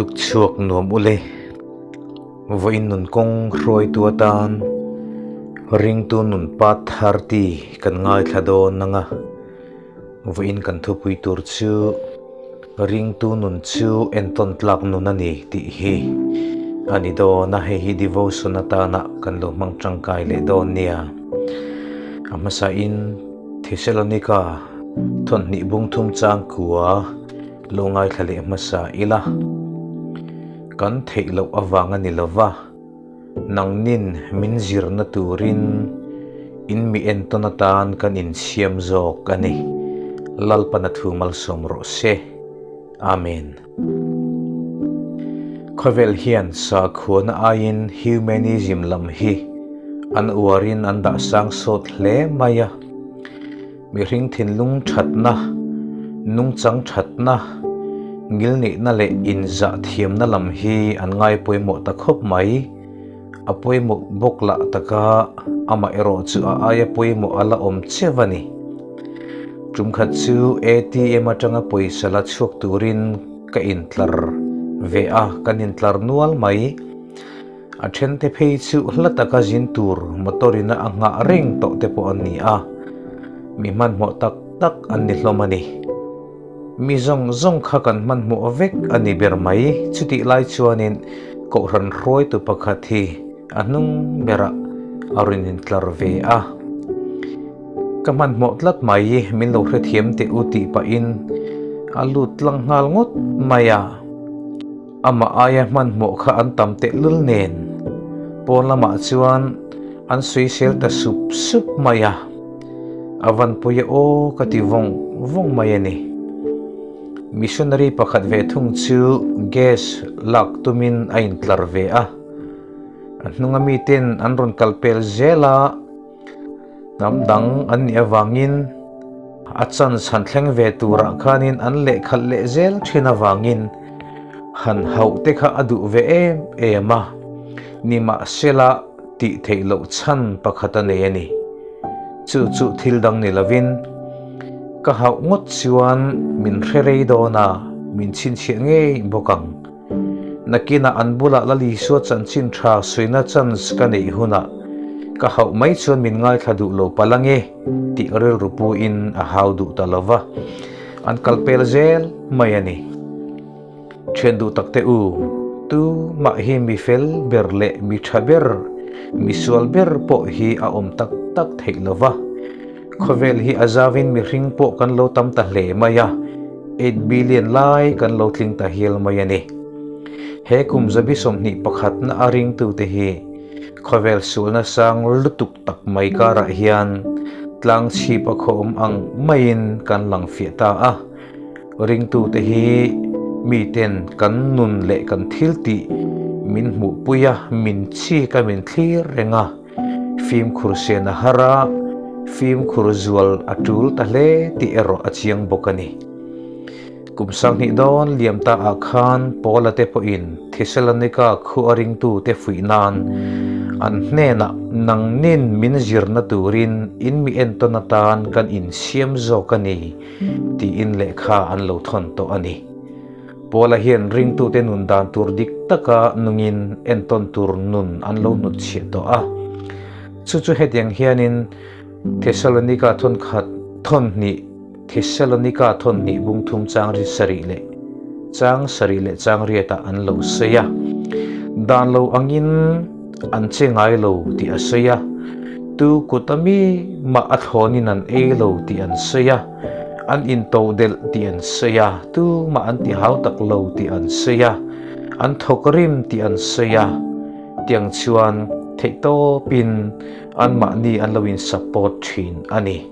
Tuk chhuak nuam ule. Vawiin nun kawng hruaitu atan ringtu nun pa thar ti kan ngaithla dawn ang a. Vawiin kan thupui tur chu ringtu nun chu entawn tlak nun a ni tih hi a ni dawn a. Hei hi devotion atana kan lo hmang tangkai leh dawn nia. A hmasain Thesalonika thawnhnih bungthum changkua Lo ngaithla leh hmasa ila, kan theih loh avang a ni lo va, nangnin min zirna turin in mi entawn atan kan insiam zawk a ni. Lalpan a thu malsawm rawh se. Amen. Khawvel hian sakhuana aiin humanism lam hi an uarin an dah sang sawt hle mai a. Mihring thinlung thatna, nungchang thatna, ngilneihna leh inzah thiamna lam hi an ngai pawimawh ta khawp mai. A pawimawh bawk lah taka amah erawh chu a aia pawimawh a la awm cheu a ni. Tum khat chu ATM atanga pawisa la chhuak turin ka intlar ve a, kan intlar nual mai. A thente phei chu hla taka zin tur motor ina a nghah reng tawh te pawh an ni a, mi hmanhmawh tak tak an ni hlawm a ni. Mi zawng zawng kha kan hmanhmawh vek a ni ber mai. Chutih lai chuanin Kohhran hruaitu pakhat hi a hnung berah a rawn intlar ve a. Ka hmanhmawh tlat mai, min lo hrethiam teh u tih pahin a lut tlang nghal ngawt mai a. Amah aia hmanhmawh kha an tam tehlul nen pawn lamah chuan an sawisel ta sup sup mai a, a van pawi a aw ka ti vawng vawng mai a ni. Missionary pakhat ve thung chu gas lak tumin a intlar ve a, a hnunga miten an rawn kal pel zel a, Hnam dang an nih avangin a chance han thleng ve turah khanin an lehkhalh leh zel thin avangin han hauh te kha a duh ve em em a, nimahsela tih theih loh chhan pakhat a nei a ni. Chu chu thil dang ni lovin ka hauh ngawt chuan min hre rei dawn a, min chhinchhiah ngei bawk ang. Nakinah an bulah Lal Isua chanchin tha suina chance ka neih hunah ka hauh mai chuan min ngaithla duh lo palh ange tih rilru puin a hau duh ta lo va, an kal pel zel mai a ni. Thian duh tak te u, tu mah hi mi fel ber leh mi tha ber, mi sual ber pawh hi a awm tak tak theih lo va. Khawvel hi a zauin mihring pawh kan lo tam ta hle mai a, 8 billion lai kan lo tling ta hial mai a ni. He kum zabi 21 na a ringtute hi khawvel sualna sang lutuk tak mai karah hian tlang chhip a khawm ang maiin kan lang fiah ta a. Ringtute hi miten kan nun leh kan thiltih min hmuhpui a, min chik a, min thlir reng a. Fimkhur sen a har a, fimkhur zual a tul ta hle tih erawh a chiang bawk a ni. Kum 20 dawn liam ta ah khan Paula te pawhin Thesalonika khu a ringtute fuih nan an hnenah nangnin min zirna turin in mi entawn atan kan insiam zawk a ni tiin lehkha an lo thawn tawh a ni. Paula hian ringtute nun dan tur dik taka nungin entawn tur nun an lo hnutchhiah tawh a. Chu chu hetiang hianin Thesalonika thawnkhat thawnhnih Thesalonika thawnhnih bung thum chang ri sarih leh chang sarih leh chang riatah an lo sawi a. Dan lo angin an che ngai lo tih a sawi a. Tu kut ami mah a thlawnin an ei lo tih an sawi a. An into delh tih an sawi a, tumah an ti hau tak lo tih an sawi a, an thawk rim tih an sawi a, tiang chuan theihtawpin anmahni an lo in support thin a ni.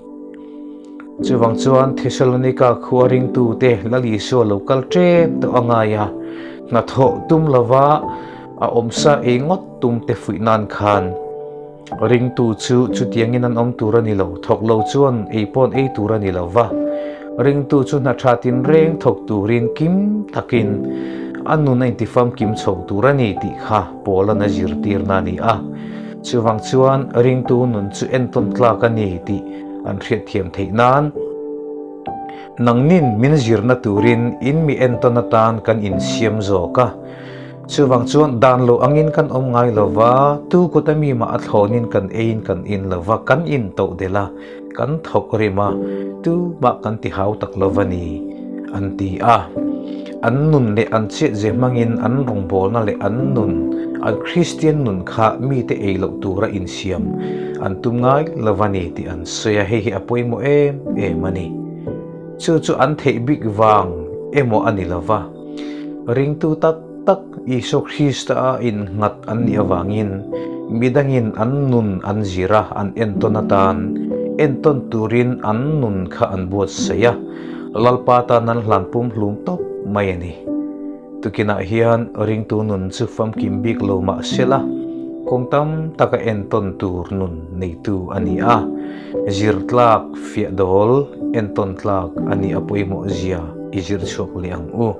Chuvang chuan Thesalonika khua ringtute Lal Isua lo kal tep tawh a ngai a, hnathawh tum lova a awmsa ei ngawt tum te fuih nan khan, Ringtu chu chutiangin an awm tur a ni lo, thawk lo chuan ei pawn ei tur a ni lo va. Ringtu chu hna tha tinreng thawk turin kim takin a nun a intifam kim chho tur a ni tih kha Paula'n a zirtirna a ni a. Chuvang chuan ringtu nun chu entawn tlak a ni tih an hriatthiam theih nan. Nangnin min zirna turin in mi entawn atan kan insiam zawk a. Chuvang chuan dan lo angin kan awm ngai lo va, tu kut a mi mah a thlawnin kan eiin kan in lo va, kan in toh delh a, kan thawk rim a, tu mah kan ti hau tak lo va ni, an ti a. An nun leh an chiat ze hmangin an rawngbawlna leh an nun, an Kristian nun kha mite ei loh tura insiam an tum ngai lo va ni tih an sawi a, hei hi a pawimawh em em a ni. Chu chu an theih bik vang emaw a ni lo va. Ringtu tak tak Isua Krista-a innghat an nih avangin midangin an nun an zir a, an entawn atan entawn turin an nun kha an buatsaih a, Lalpa tan an hlan pumhlum tawp mai a ni. Tukinah hian ringtu nun chu famkim bik lo mah sela, kawng tam taka entawn tur nun neitu a ni a, zir tlak fiah dawl entawn tlak a nih a pawimawh zia i zir chhuak leh ang u.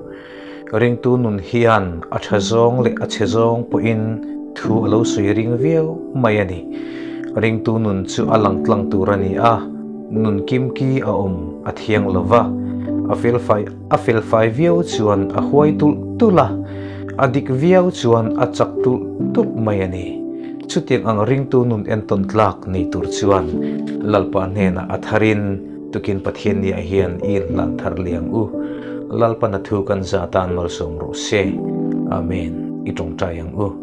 Ringtu nun hian a tha zawng leh a chhe zawng pawhin thu a lo sawi ring viau mai a ni. Ringtu nun chu a lang tlang tur a ni a, nun kimki a awm a thiang lo va, a felfai a felfai viau chuan a huai tulh tulh a, a dik viau chuan a chak tulh tulh mai a ni. Chutiang ang ringtu nun entawn tlak nei tur chuan Lalpa hnenah a tharin, Tukin Pathian nia hian i inhlan thar liang u. Lalpan a thu kan za tan malsawm rawh se. Amen. I tawngtai ang u.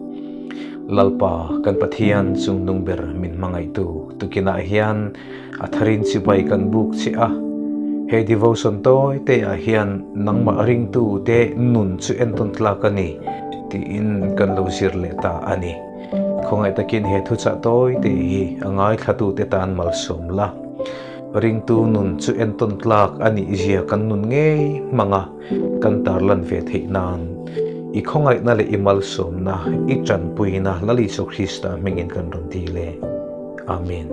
Lalpa, kan Pathian chungnung ber min hmangaihtu, tukinah hian a tharin chibai kan buk che a. He devotion tawi te ah hian nangmah ringtu te nun chu entawn tlak a ni tiin kan lo zir leh ta a ni. Khawngaih takin he thuchah tawi te hi a ngaithla te tan malsawm la. Ringtu nun chu entawn tlak a nih zia kan nun ngei hmang a, kan tarlan ve theih nan i khawngaihna leh i malsawmna, i tanpuina Lal Isua Krista hmingin kan rawn dil e. Amen.